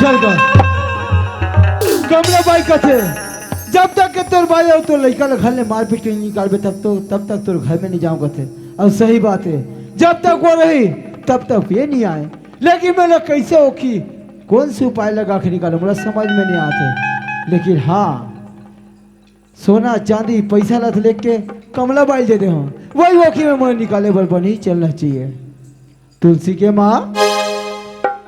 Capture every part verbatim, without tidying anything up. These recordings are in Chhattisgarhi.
चल गा। कमला बाई कथे, "जब तक के तोर बाई अउ तोर लइका ल घर ले मारपीट के निकालबे, तब तो, तब तक तोर घर में नहीं जाऊं," कथे। अउ सही बात हे, जब तक वो रही, तब तक ये नहीं आए। लेकिन मैं लोग कैसे ओखी, कौन से उपाय लगा के निकालूं, मोला समझ में नहीं आते। लेकिन हाँ, सोना चांदी पैसा ला तो लेके कमला बाई दे दे हो, वही ओखी में मोला निकाले बर बनी चलना चाहिए। तुलसी के माँ,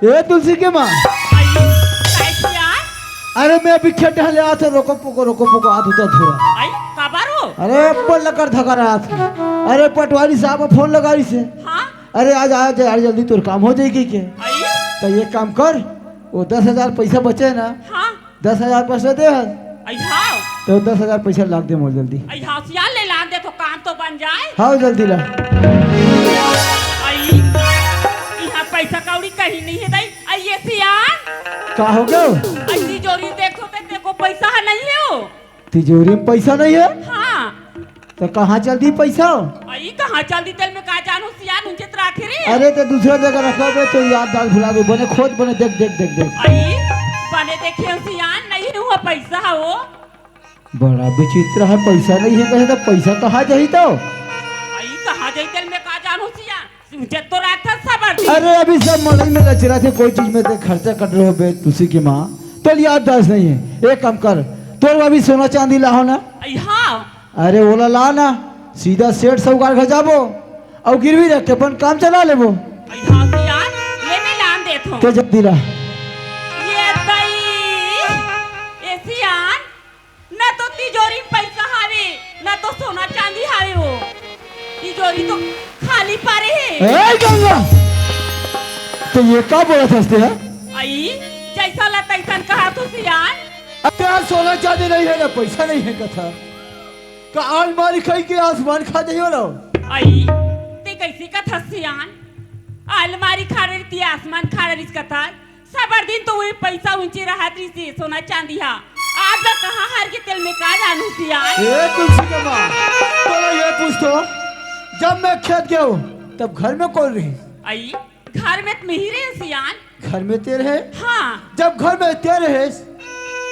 ए तुलसी के माँ। आई, काय किया? अरे मैं अभी खेत ढाले आत हे, रोको पोको, रोको पोको, आत होता धुरा। आई, काबर हो? अरे अब्बड़ लकर धकर आत हे। अरे पटवारी साहब फोन लगा रही से। हाँ? अरे आज, आज यार जल्दी तोर काम हो जाएगी के? आई? तो ये काम कर, वो दस हजार पैसा बचे हे ना, हाँ। दस हजार पैसा दे हस, आई हाँ। तो दस हजार पैसा लाग दे मोर जल्दी। आई हाँ, सियान ले लान दे तो काम तो बन जाए। हाँ, जल्दी ला। आई, यहाँ पैसा कौड़ी कहीं नहीं है दाई। आई ये सियान। का हो गयो? आई तिजोरी देखो ते, तेरे को पैसा है नहीं है वो? तिजोरी में पैसा नहीं है? हाँ। तो कहाँ चल दी पैसा? आई कहाँ चल दी तेल में का जानू सियान उनके राखे रे। अरे तो दूसरा जगह रखा बे, तो याद दाल भुला गई। बने खोज, बने देख, देख, देख, देख। आई बने देखे सियान नहीं हुआ पैसा है वो। बड़ा विचित्र है, पैसा नहीं है कहे तो पैसा कहाँ जाही तो? आई कहाँ जाही तेल में का जानू सियान? मुझे तो रात था सबर दी। अरे अभी सब मड़ई में लचरा थे, कोई चीज में ते खर्चा कर रहे हो बे तुलसी की माँ, तो याददाश्त नहीं है। एक काम कर, तोर अभी सोना चांदी लाहो ना। आई हाँ। अरे ओला ला ना, सीधा सेठ साहूकार घर जाबो अउ गिरवी रख के अपन काम चला लेबो। आई हाँ सियान, ले मैं लान देत हूँ। तो जल्दी ला। ये दई, ए सियान, ना तो तिजोरी में पैसा हावे, ना तो सोना चांदी हावे हो। तिजोरी तो खाली परे हे। ए गंगा, तो ये का बोलत हस ते? आई, जैसा ला तैसन कहा तू सियान। अरे सोना चांदी नहीं है ना पैसा नहीं है कथा। का अलमारी खाई के आसमान खा जाइयो ना। आई, ते कैसे कथस सियान? अलमारी खा रही थी, आसमान खा रही कथा। सबर दिन तो वही पैसा ऊंचे रहत रहिसे, सोना चांदी हा। आज ला कहाँ हर के तेल में का जानू सियान? ए तुलसी के माँ, तोला ये पूछ तो, जब मैं खेत गयो, तब घर में कौन रही? आई, घर में त मिही रहे सियान। घर में ते रहे? हाँ। जब घर में ते रहे,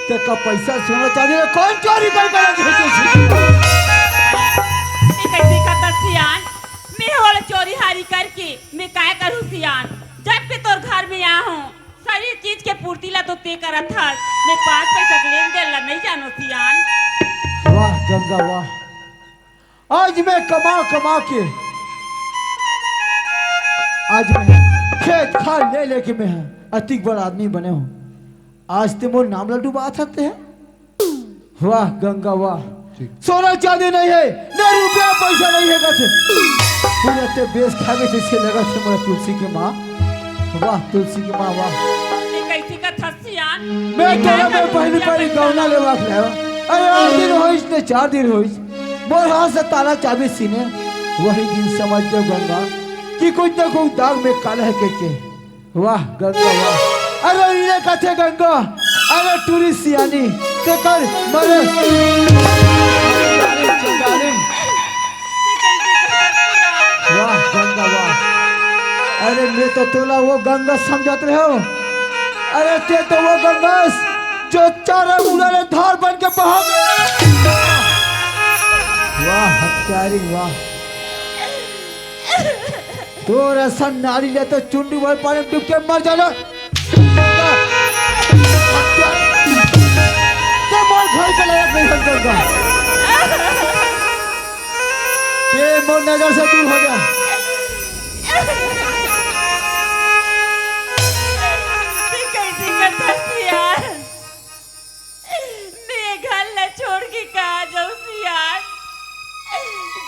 ते का पैसा सोना चांदी ला कौन चोरी कर कर रखे तुलसी? ते कैसे कथस सियान? मैं वाला चोरी हारी करके मैं काय करूँ सियान? जब के तोर घर में आ हूँ, सभी चीज के पूर्ति ला तो ते करत हस, मैं पाँच पैसा के लेन देन ला नहीं जानो सियान। वाह गंगा वाह, आज मैं कमा कमा के, आज मैं खेत खार ले लेके मैं अतिक बड़ा आदमी बने हूँ। आज ते मोर नाम ला डुबा सकते हैं। वाह गंगा वाह। ठीक। सोना चांदी नहीं है, ना रुपया पैसा नहीं है कथे। पूरा ते बेस खा गए थे, इसके लगा थे मोर तुलसी के माँ। वाह तुलसी के माँ वाह। ये कैसे कथस सियान? मैं तोला मैं पहली पहली गौना लेवा के लाया। अरे आठ दिन होइस ने चार दिन होइस, मोर हाथ से ताला चाबी सीने। वही दिन समझ गयो गंगा कि कुछ न कुछ दाग में काला है के, के। वाह गंगा वाह। अरे इने कथे गंगा, अरे टूरी सियानी, ते कर मरे। वाह गंगा वाह। अरे मैं तो तोला वो गंगा समझत रहे हो। अरे ते तो वो गंगा जो चारा मुड़ा ले धार बन के बहा गया। वाह हत्यारी वाह। तोर असन नारी ले तो चुंडी वाले पानी में डूब के मर जाना। ते मोर घर के लायक नहीं समझेगा। ते मोर नजर से दूर हो जा। ते कैसी कथस यार? मैं घर ला छोड़ के कहाँ जाऊँ सियान?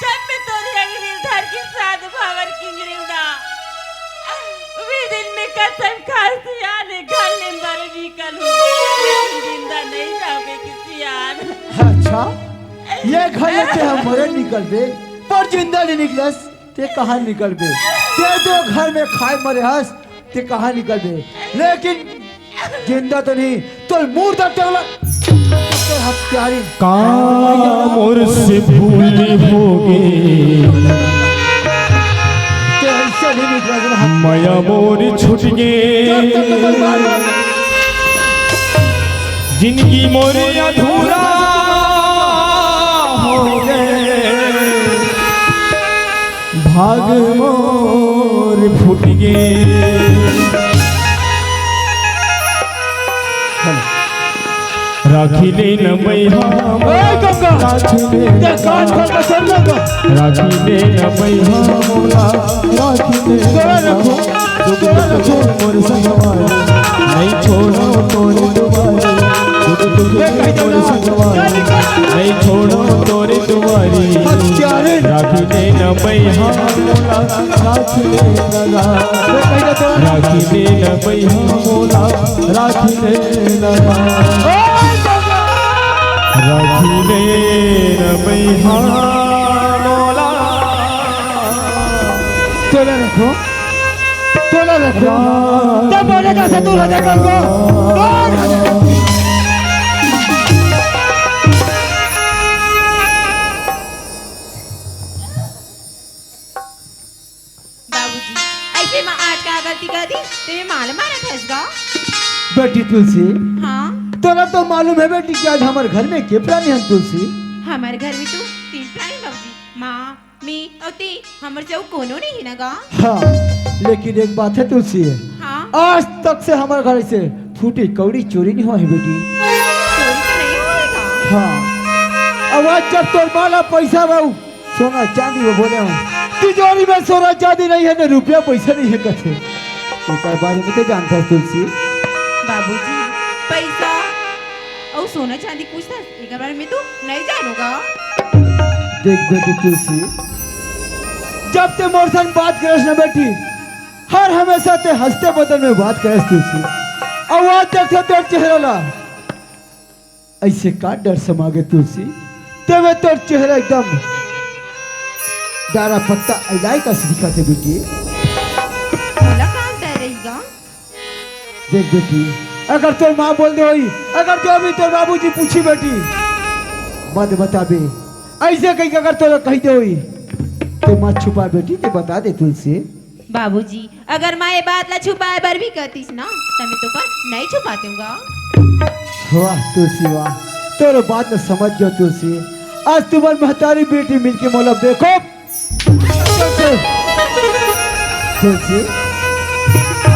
जब मैं तोरी अंगली धर के साधु भावर किंगरी उड़ा, वे दिन में कसम खा सियान, घर ले मरे निकलूँ, लेकिन जिंदा नहीं जावे कि सियान। अच्छा, ये घर ले ते हम मरे निकलबे, पर जिंदा नहीं निकलस। ते कहाँ निकलबे? ते तो घर में खाए मरे हस, ते कहाँ निकलबे? लेकिन जिंदा तो नहीं, तोर मुर्दा टंगला, तोर हत्यारी। का मोर से भूल होगे? ते ऐसे नहीं निकला। मया मोर छूट गे। जिंदगी मोर अधूरा हो गे, भाग मोर फूट गे। राखी ले न मैहा, ए, गंगा। राखी ले न, ते कान खोल के सुन, गंगा। राखी ले न मैहा मोला, राखी ले न। तोरा रखो, तोरा रखो। मोर संगवारी, नहीं छोड़ो तोरे दुआरी। दुख दुख ए, कह दो मोर ना। संगवारी, नहीं छोड़ो तोरे दुआरी। हत्यारे। राखी ले न मैहा मोला, राखी ले न गा। ए, कह दो तोरा। राखी ले न मैहा मोला, राखी ले न गा। ए, गंगा। राखी ले न मैहा मोला। तोला रखो, तोला रखो। तब बोले का सतुर हो जाए कल को। बाबूजी, ऐसे माँ आज का गलती कर दी, तेरे माल मारा था इसका। बेटी तुलसी, हाँ? तोला तो मालूम है बेटी कि आज हमारे घर में के प्राणी है तुलसी? हमारे घर में तो तीन प्राणी बाबूजी, माँ, मैं और ते, हमर से अउ कोनो नहीं है ना गा? हाँ, लेकिन एक बात है तुलसी, हाँ? आज तक से हमारे घर से फूटी कौड़ी चोरी नहीं हुआ है बेटी। चोरी तो नहीं हुआ है गा? हाँ, अब आज जब तोर माला पैसा बा, सोना चांदी वो बोले हो, तिजोरी में सोना चांदी नहीं है, ना रुपया पैसा नहीं है, कथे। एकर बारे में तो जानता है तुलसी। बाबूजी, पैसा और सोना चांदी पूछता, एकर बारे में तो नहीं जानूंगा। देख बेटी तुलसी, जब ते मोर संग बात करस ना बेटी, हर हमेशा ते हंसते बदन में बात करस तुलसी। और आज देखते तोर चेहरा ला, ऐसे का डर समा गे तुलसी? तेमे तोर चेहरा एकदम डारा पत्ता अइलाय कस दिखत हे बेटी। मोला का डर रही गा? देख बेटी, अगर तोर माँ बोल दे होई, अगर जो भी तोर बाबूजी पूछी बेटी, मत बताबे। ऐसे कही अगर तोर कही दे होई, तो मत छुपा बेटी, ते बता दे तुलसी। बाबूजी, अगर माँ ये बात ला छुपाए बर भी कहतीस ना, त मैं तोकर नहीं छुपातेंव गा। वाह तुलसी वाह, तोर बात ला समझ गयो तुलसी। आज तुम्हार महतारी बेटी मिलके मोला बेवकूफ। तुलसी,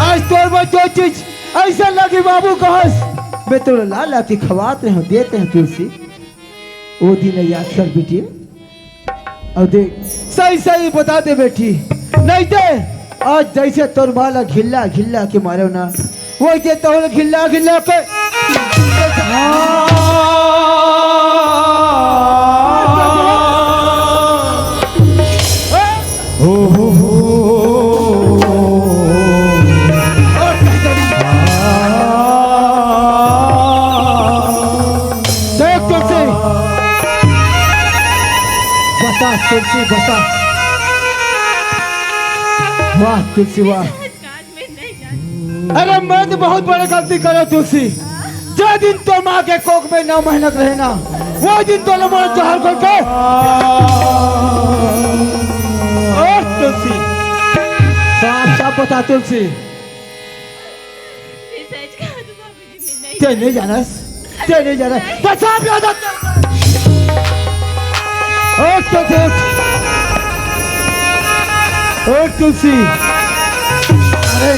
आज तोर बर जो चीज ऐसा लगी बाबू कहस, मैं तोला ला ला के खवात रहे हूँ, देते हैं तुलसी। वो दिन याद कर बेटी। अब देख, सही सही बता दे बेटी, नहीं दे। आज जैसे तोर माँ ला घिल्ला घिल्ला के मारे ना, वैसे तोर घिल्ला घिल्ला के। ओ हो हो। देख तुलसी, बता तुलसी, बता। वाह तुलसी, वाह। अरे मैं तो बहुत बड़ा गलती करे तुलसी। जो दिन तोर माँ के कोख में नौ महीना के रहे ना, वो दिन तोला मोला जहर घोल के। ओ तुलसी, साफ साफ बता तुलसी। ये सच कहा तो बाबूजी, मैं नहीं ते नहीं जानस, ते नहीं जानस, तो साफ याद आता। ओ तुलसी, ओ तुलसी, अरे,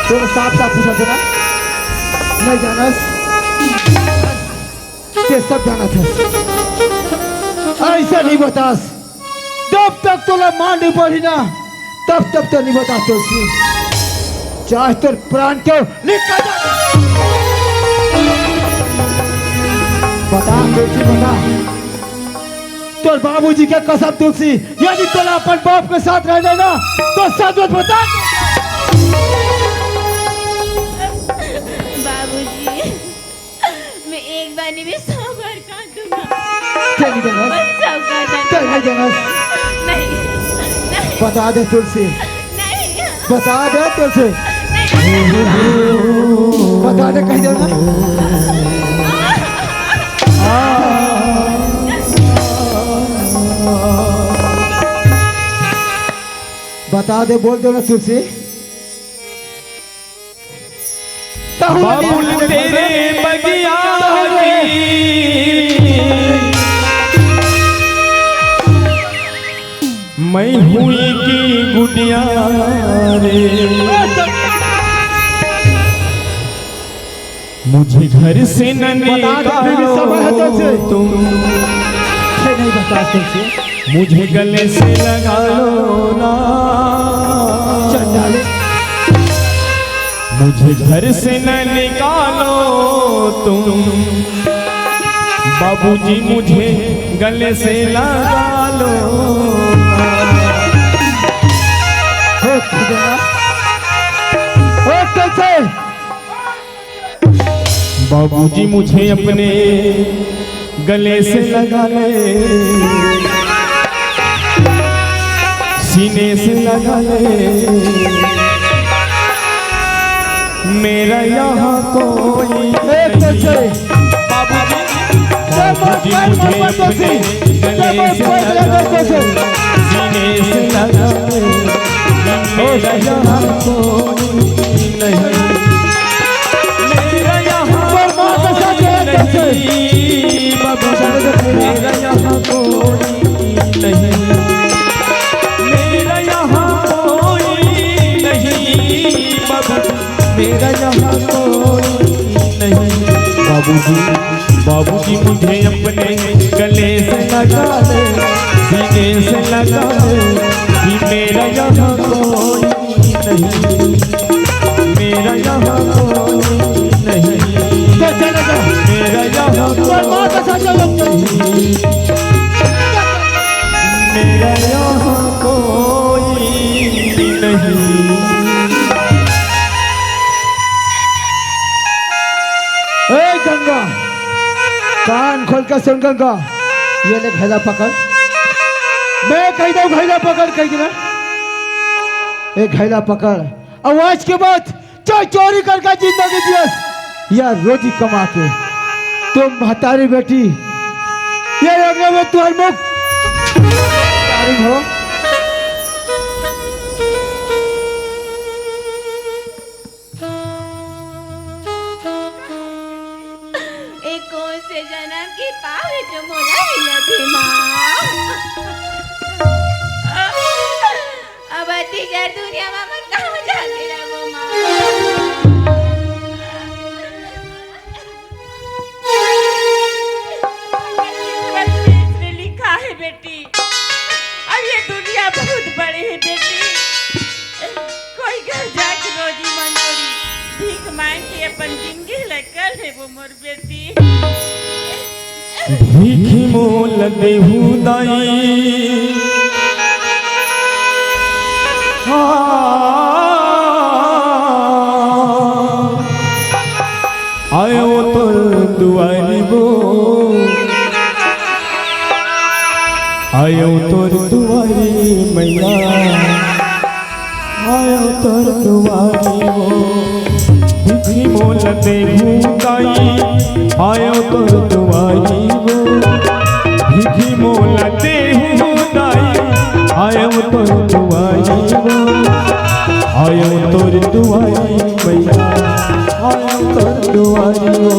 तोला साफ साफ पूछा था ना, नहीं जानस, ते सब जाना था। ऐसा नहीं बतास, जब तक तोला माँ नहीं पड़ी ना, तब तक तो नहीं बता तुलसी, चाहे तोर प्राण क्यों निकल जाए। बता तुलसी, बता, तोर बाबूजी के कसम तुलसी, यदि तोला अपन बाप के साथ रहना ना, तो सच सच बता। बाबूजी, मैं एक बार नहीं, मैं सौ बार काट दूंगा। क्या नहीं जानस? मैं सौ बार काट क्या नहीं जानस? नहीं, नहीं। बता दे तुलसी। नहीं। बता दे तुलसी। नहीं। बता दे, कह दे ना। बता दे, बोल दे ना तुलसी। बाबुल तेरे बगिया की मैं हुई की गुडिया रे। मुझे घर से न निकालो तुम। नहीं बता तुझे। मुझे गले से लगा लो ना। मुझे घर से न निकालो तुम। बाबूजी, मुझे गले से लगा लो। बाबूजी, मुझे अपने गले से लगा ले, सीने से लगा ले। मेरा यहाँ कोई एक नहीं। बाबूजी, बाबूजी, मुझे अपने गले से लगा ले, सीने से लगा ले। मेरा यहाँ कोई नहीं। मेरा यहाँ कोई नहीं। बाबूजी, मेरा यहाँ कोई नहीं। मेरा यहाँ कोई नहीं। बाबूजी, मेरा यहाँ कोई नहीं। बाबूजी, बाबूजी, मुझे अपने गले से लगा ले, सीने से लगा ले, कि मेरा यहाँ कोई नहीं, मेरा यहाँ कोई नहीं, मेरा यहाँ कोई नहीं, मेरा यहाँ कोई नहीं। ए गंगा, कान खोल के सुन गंगा, ये ले घैला पकड़। मैं कह दऊं घैला पकड़, कह दे ना। ए घैला पकड़, अउ आज के बाद चाहे चोरी करके जिंदगी जियस या रोजी कमा के, तुम महतारी बेटी ये अंगना में तुहर मुख हो। ए कोन से जनम के पावे जो मोला मिलत हे माँ। अब अति जर दुनिया में मैं कहाँ जाके रहबो माँ। किस्मत में इसने लिखा है बेटी, अब ये दुनिया बहुत बड़ी है बेटी। कोई घर जाके रोजी मंजूरी भीख मांग के अपन जिंदगी ल कर लेबो मोर बेटी। भीखी मोल देहू दाई। हाँ। आयो तोर दुआरी वो, आयो तोर दुआरी मैया, आयो तोर दुआरी वो। भीखी मोल देहू दाई, आयो तोर दुआरी वो। भीखी मोल देहू दाई, आयो तोर दुआरी वो। आयो तोर दुआरी मैया, आयो तोर दुआरी वो।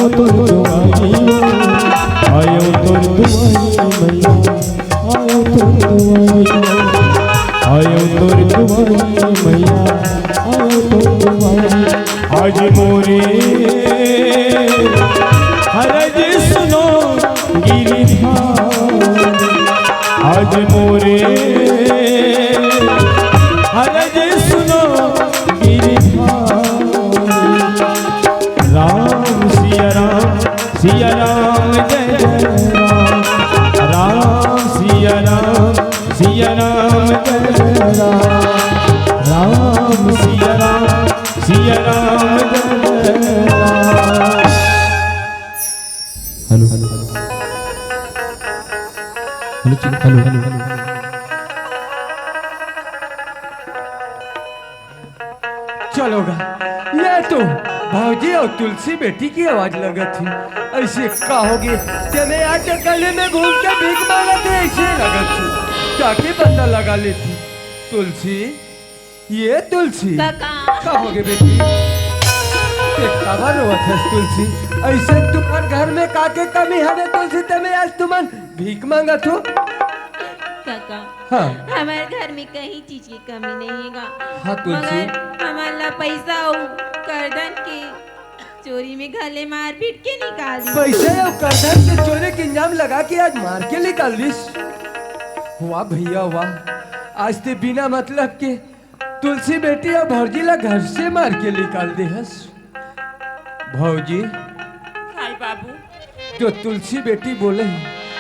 तोर दुआरी, आयो तोर दुआरी मैया, आयो तोर दुआरी, आयो तोर दुआरी मैया, आयो तोर दुआरी। आज मोरे हरज सुनो गिरधारी, आज मोरे हरज सुनो गिरधारी। राम सिया राम, सिया राम जय जय राम। राम सिया राम, सिया राम जय जय राम। राम सिया राम, सिया राम जय जय Ram. Hello, hello, hello, hello, hello. चलो गा, ये तो भौजी अउ तुलसी बेटी के आवाज लगत हे। अइसे का होगे? तेमे आज गली में घूम के भीख मांगत हे, अइसे लगत हे। जाके पता लगा लेथंव। तुलसी, ये तुलसी। काका। का होगे बेटी? ते काबर रोवत हस तुलसी? अइसे तुम्हर घर में का के कमी हवे तुलसी, तेमे आज तुमन भीख मांगत हो? काका, हाँ। हमर घर में कहीं चीज की कमी नहीं हे गा। हाँ, तुलसी। मगर हमन ला पैसा अउ करधन के चोरी में घले मारपीट के निकाल दिस। पैसा अउ करधन के चोरी के इल्जाम लगा के आज मार के निकाल दिस। वाह भैया वाह, आज ते बिना मतलब के तुलसी बेटी अउ भौजी ला घर से मार के निकाल दे हस। भौजी, हाय बाबू। जो तुलसी बेटी बोले हे,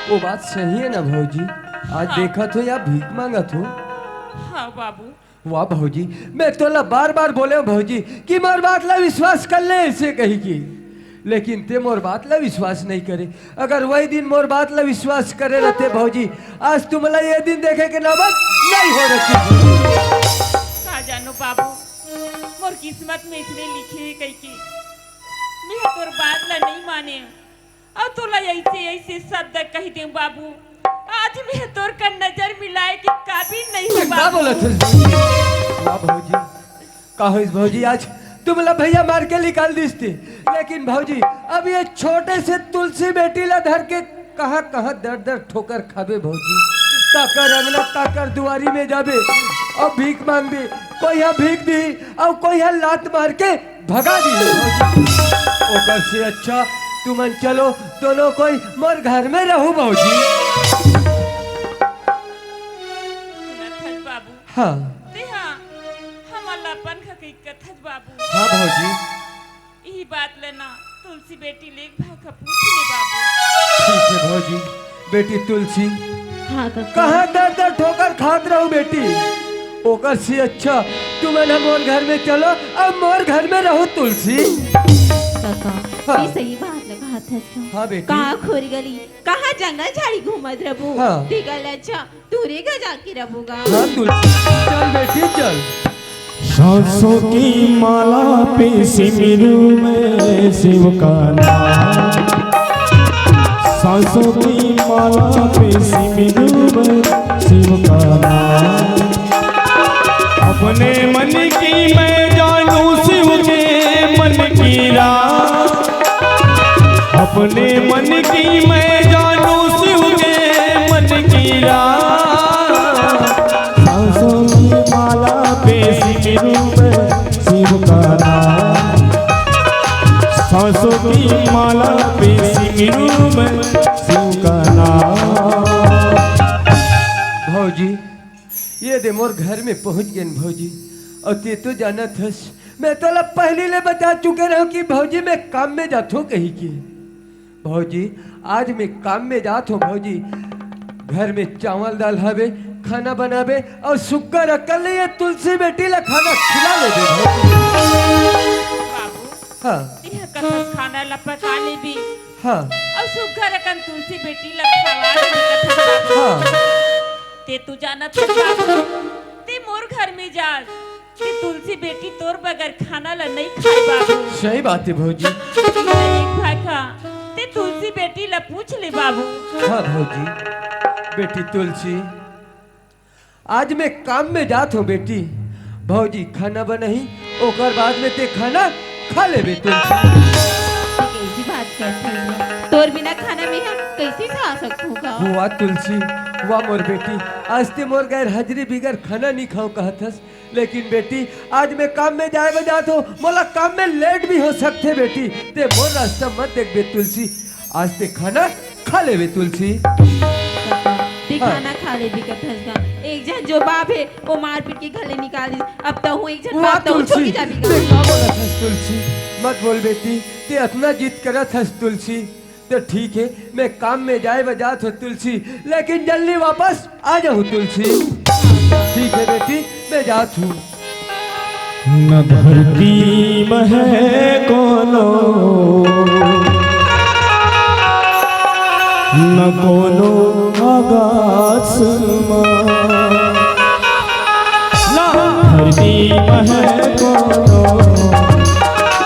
वो बात सही हे ना भौजी? आज हाँ। देखत हो या भीख मांगत हो? हाँ बाबू। वाह भौजी, मैं तोला बार बार बोले हंव भौजी कि मोर बात ला विश्वास कर ले, अइसे कहि के, लेकिन ते मोर बात ला विश्वास नहीं करे। अगर वही दिन मोर बात ला विश्वास करे रहते भौजी, आज तुमला ये दिन देखे के नौबत नहीं हो रहती। का जानो बाबू, मोर किस्मत में अइसने लिखे हे कहिके मैं तोर बात ला नहीं माने। अउ तोला अइसे, अइसे शब्द कहि देंव बाबू, आज मैं तोर कर नजर मिलाए के काबिल नहीं हंव का बाबू। बोलत हस? वाह भौजी, का होइस भौजी, आज तुमला भैया मार के निकाल दिस ते, लेकिन भौजी, अब ये छोटे से तुलसी बेटी ला धर के कहाँ कहाँ दर दर ठोकर खाबे भौजी। काकर अंगना, काकर दुआरी में जाबे अउ भीख मांगबे, कोई हा भीख दी अउ कोई हा लात मार के भगा दी। ओकर से अच्छा तुमन चलो, दोनों कोई मोर घर में रहू भौजी। सुनत हस बाबू? हाँ। ते हा हमला अपन खकई कथस बाबू। हाँ भौजी। इही बात ले ना तुलसी बेटी ले एक भाखा पूछ ले बाबू। ठीक हे भौजी। बेटी तुलसी, हाँ काका। कहाँ दर दर ठोकर खात रहू बेटी? ओकर से अच्छा तुमन ह मोर घर में चलो, अब मोर घर में रहू तुलसी। काका, हाँ। ये सही बात ल कहत हस। हाँ बेटी। कहाँ खोरी गली, कहाँ जंगल झाड़ी घूमत रहबू? हाँ। तेकर ले अच्छा तोरे घर जाके रहबू गा। हाँ तुलसी, चल बेटी चल। सांसों की माला पे सिमरू मैं शिव का नाम, सांसों की माला पे सिमरू मैं शिव का नाम। अपने मन की मैं जानू शिव के मन की राह, अपने मन की मैं जानू शिव के मन की राह। सांसों की माला पे सिमरू मैं शिव का नाम, सांसों की माला पे सिमरू मैं शिव का नाम। भौजी, ये दे मोर घर में पहुंच गेन भौजी। अउ ते तो जानत हस, मैं तोला पहली ले बता चुके रहूं कि भौजी मैं काम में जाथों कहि के। भौजी, आज मैं काम में जात हों भौजी। घर में चावल दाल हवे, खाना बनाबे अउ सुग्घर अकन ले ये तुलसी बेटी ला खाना खिला लेबे भौजी। बाबू, हाँ। तेहा कथस खाना ला पका लेबे। हाँ। अउ सुग्घर अकन तुलसी बेटी ला खवा देबे कथस बाबू। हाँ। ते तू जानत हस बाबू, ते मोर घर में जास, ते तुलसी बेटी तोर बगैर खाना ला नहीं खाए बाबू। सही बात हे भौजी। एक भाखा ते तुलसी बेटी ला पूछ ले बाबू। हाँ भौजी, बेटी तुलसी, आज मैं काम में जात हों बेटी, भौजी खाना बनही, ओकर बाद में ते खाना खा लेबे तुलसी। बात करथस गा। तोर बिना खाना में हम कैसे खा सकथों गा? वाह तुलसी, वाह मोर बेटी, आज ते मोर गैर हाजिरी बिगर खाना नहीं खाओ कहत हस। लेकिन बेटी, आज मैं काम में जाए बर जात हो, मोला काम में लेट भी हो सकथे बेटी। ते मोर रास्ता मत देखबे तुलसी, आज ते खाना खा लेबे तुलसी। ते हाँ। खाना खा लेबे कथस गा। एक झन जो बाप हे, वो मारपीट के घर ले निकाल दिस। अब तहूँ एक झन वाह बाप तहूँ तुलसी, छोड़ के जाबे ते गा। का बोलत हस तुलसी? मत बोल बेटी, ते अतना जिद करत हस तुलसी। तो ठीक है, मैं काम में जाए बर जात हूँ तुलसी, लेकिन जल्दी वापस आ जाऊँ तुलसी। ठीक है बेटी, मैं जात हूँ। न धरती में है कोनो, न कोनो आकाश में। न धरती में है कोनो,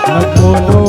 न कोनो